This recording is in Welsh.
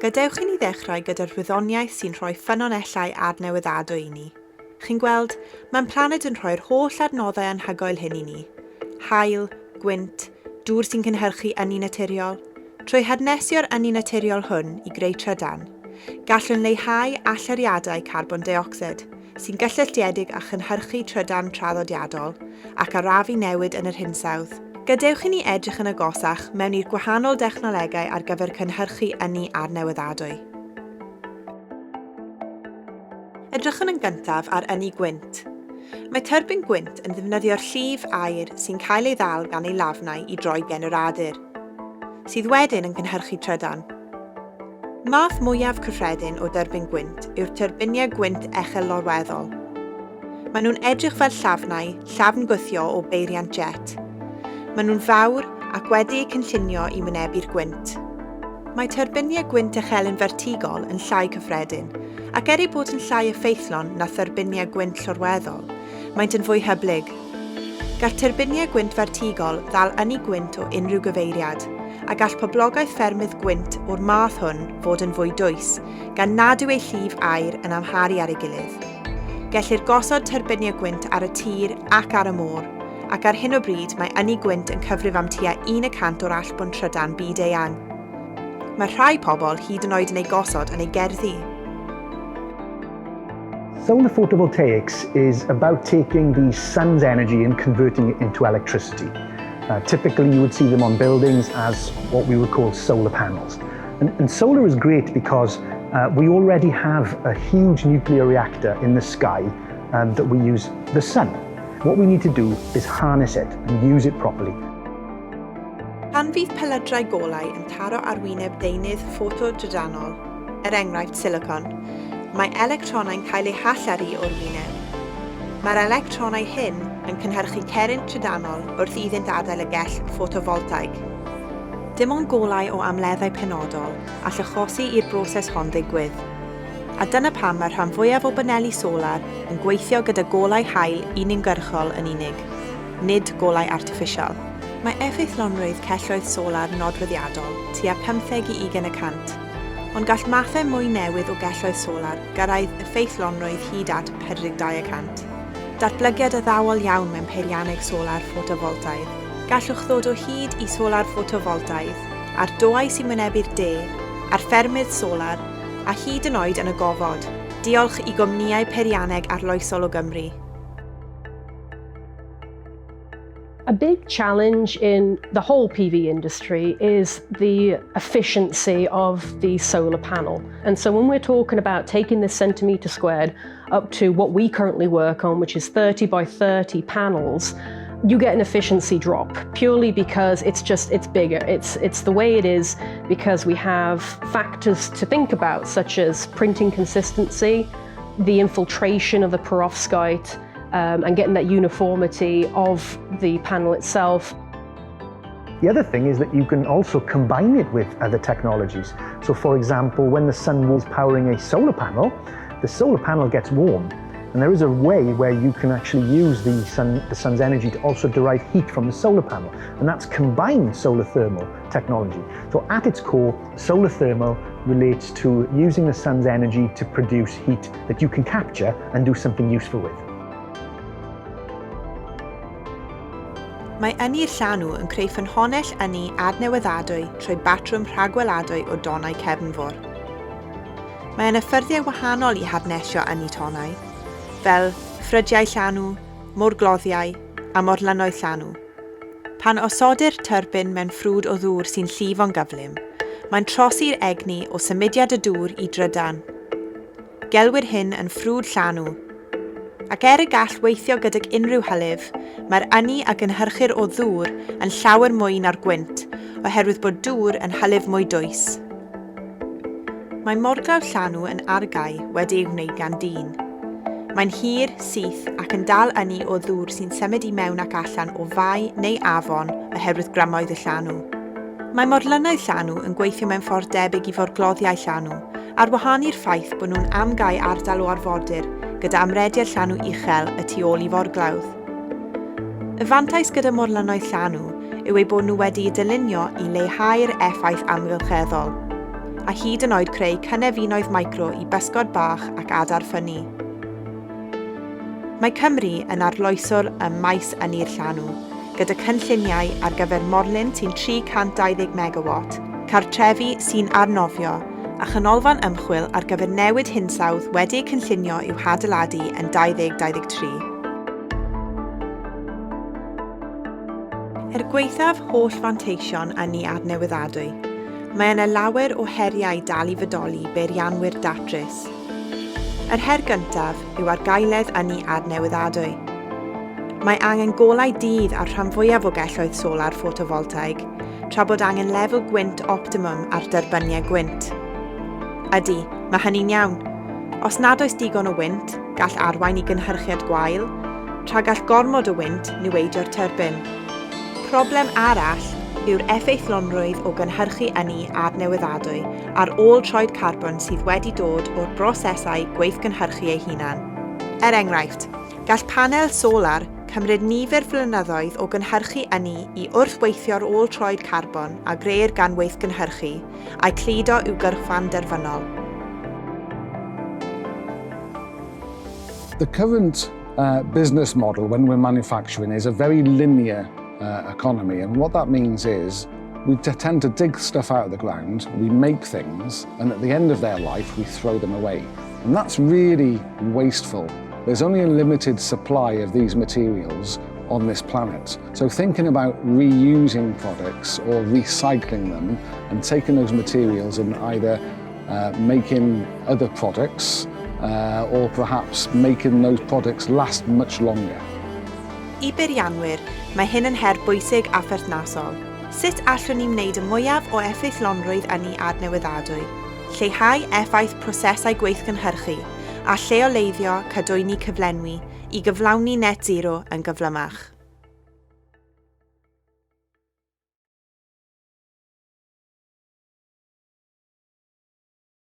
Gadewch i ni ddechrau gyda'r wyddoniaeth sy'n rhoi ffynonellau adnewyddadwy i ni. Chi'n gweld, mae'n planed yn rhoi'r holl adnoddau anhygoel hyn i ni. Haul, gwynt, dŵr sy'n cynhyrchu ynni naturiol. Trwy harnesio'r ynni naturiol hwn i greu trydan, gallwn leihau allyriadau carbon deuocsid, sy'n gysylltiedig â chynhyrchu trydan traddodiadol, ac arafu newid yn yr hinsawdd. Gadewch i ni edrych yn agosach mewn i'r gwahanol dechnolegau ar gyfer cynhyrchu ynni adnewyddadwy. Edrychwn yn gyntaf ar ynni gwynt. Mae tyrbin gwynt yn ddefnyddio'r llif aer sy'n cael ei ddal gan ei lafnau i droi generadur, sydd wedyn yn cynhyrchu trydan. Math mwyaf cyffredin o dyrbin gwynt yw'r tyrbiniau gwynt echel lorweddol. Maen nhw'n edrych fel llafnau, llafn gwthio o beiriant jet. Maen nhw'n fawr ac wedi eu cynllunio i wynebu'r gwynt. Mae tyrbiniau gwynt echelin fertigol yn llai cyffredin, ac er eu bod yn llai effeithlon na thyrbiniau gwynt llorweddol, maent yn fwy hyblyg. Gall tyrbiniau gwynt fertigol ddal ynni gwynt o unrhyw gyfeiriad, a gall poblogaeth ffermydd gwynt o'r math hwn fod yn fwy dwys, gan nad yw eu llif aer yn amharu ar ei gilydd. Gellir gosod tyrbiniau gwynt ar y tir ac ar y môr, ac ar hyn o bryd mae ynni gwynt yn cyfrif am tua 1 y cant o'r allbwn trydan byd-eang. Mae rhai pobl hyd yn oed yn eu gosod yn eu gerddi. Solar photovoltaics is about taking the sun's energy and converting it into electricity. Uh, typically, you would see them on buildings as what we would call solar panels. And, and solar is great because uh, we already have a huge nuclear reactor in the sky um, that we use the sun. What we need to do is harness it and use it properly. Pan fydd pelydrau golau yn taro arwyneb deunydd ffotodrydanol, er enghraifft silicon, mae electronau'n cael eu hallyrru o'r wyneb. Mae'r electronau hyn yn cynhyrchu cerrynt trydanol wrth iddynt adael y gell ffotofoltäig. Dim ond golau o amleddau penodol all achosi i'r broses hon ddigwydd. A dyna pam mae'r rhan fwyaf o baneli solar yn gweithio gyda golau haul uniongyrchol yn unig, nid golau artiffisial. Mae effeithlonrwydd celloedd solar nodweddiadol tua 15 i 20 y cant, ond gall mathau mwy newydd o gelloedd solar gyrraedd effeithlonrwydd hyd at 42 y cant. Datblygiad addawol iawn mewn peirianneg solar ffotofoltaidd. Gallwch ddod o hyd i solar ffotofoltaidd ar doau sy'n wynebu'r de, ar ffermydd solar, a hyd yn oed yn y gofod, diolch i gwmnïau peirianneg arloesol o Gymru. A big challenge in the whole PV industry is the efficiency of the solar panel. And so when we're talking about taking this centimetre squared up to what we currently work on, which is 30 by 30 panels, you get an efficiency drop purely because it's just, it's bigger. It's, it's the way it is because we have factors to think about, such as printing consistency, the infiltration of the perovskite, um, and getting that uniformity of the panel itself. The other thing is that you can also combine it with other technologies. So for example, when the sun is powering a solar panel, the solar panel gets warm. And there is a way where you can actually use the, sun, the sun's energy to also derive heat from the solar panel. And that's combined solar thermal technology. So at its core, solar thermal relates to using the sun's energy to produce heat that you can capture and do something useful with. Mae ynni'r llanw yn creu ffynhonnell ynni adnewyddadwy trwy batrwm rhagweladwy o donnau cefnfor. Mae yna ffyrddau wahanol i harnesio ynni tonnau, fel ffrydiau llanw, morgloddiau a morlynnoedd llanw. Pan osodir tyrbin mewn ffrwd o ddŵr sy'n llifo'n gyflym, mae'n trosi'r egni o symudiad y dŵr i drydan. Gelwir hyn yn ffrwd llanw. Ac er y gall weithio gydag unrhyw hylif, mae'r ynni a gynhyrchir o ddŵr yn llawer mwy na'r gwynt, oherwydd bod dŵr yn hylif mwy dwys. Mae morglawdd llanw yn argae wedi ei wneud gan dyn. Mae'n hir, syth ac yn dal ynni o ddŵr sy'n symud i mewn ac allan o fae neu afon oherwydd grymoedd y llanw. Mae morlynnoedd llanw yn gweithio mewn ffordd debyg i forgloddiau llanw, ar wahân i'r ffaith bod nhw'n amgau ardal o arfordir gyda amrediad llanw uchel y tu ôl i forglawdd. Y fantais gyda morlynnoedd llanw yw eu bod nhw wedi'u dylunio i leihau'r effaith amgylcheddol. a hyd yn oed creu cynefinoedd micro i bysgod bach ac adar ffynnu. Mae Cymru yn arloeswr ym maes ynni'r llanw, gyda cynlluniau ar gyfer morlyn sy'n 320 megawatt, cartrefi sy'n arnofio, a chanolfan ymchwil ar gyfer newid hinsawdd wedi eu cynllunio i'w hadeiladu yn 2023. Er gwaethaf holl fanteision ynni adnewyddadwy, mae yna lawer o heriau dal i fodoli beirianwyr datrys. Yr her gyntaf yw argaeledd ynni adnewyddadwy. Mae angen golau dydd ar rhan fwyaf o gelloedd solar ffotofoltäig, tra bod angen lefel gwynt optimwm ar derbyniau gwynt. Ydy, mae hynny'n iawn. Os nad oes digon o wynt, gall arwain i gynhyrchiad gwael, tra gall gormod o wynt niweidio'r tyrbin. Problem arall yw'r effeithlonrwydd o gynhyrchu ynni adnewyddadwy ar ôl troed carbon sydd wedi dod o'r brosesau gweithgynhyrchu ei hunan. Er enghraifft, gall panel solar cymryd nifer flynyddoedd o gynhyrchu ynni i wrthweithio'r ôl troed carbon a grëir gan weithgynhyrchu, a'i cludo i'w gyrchfan derfynol. The current business model when we're manufacturing is a very linear economy, and what that means is we tend to dig stuff out of the ground, we make things, and at the end of their life we throw them away. And that's really wasteful. There's only a limited supply of these materials on this planet. So thinking about reusing products or recycling them and taking those materials and either making other products or perhaps making those products last much longer. I beirianwyr, mae hyn yn her bwysig a pherthnasol. Sut allwn ni wneud y mwyaf o effeithlonrwydd ynni adnewyddadwy, lleihau effaith prosesau gweithgynhyrchu, a lleoleiddio cadwyni cyflenwi i gyflawni net zero yn gyflymach?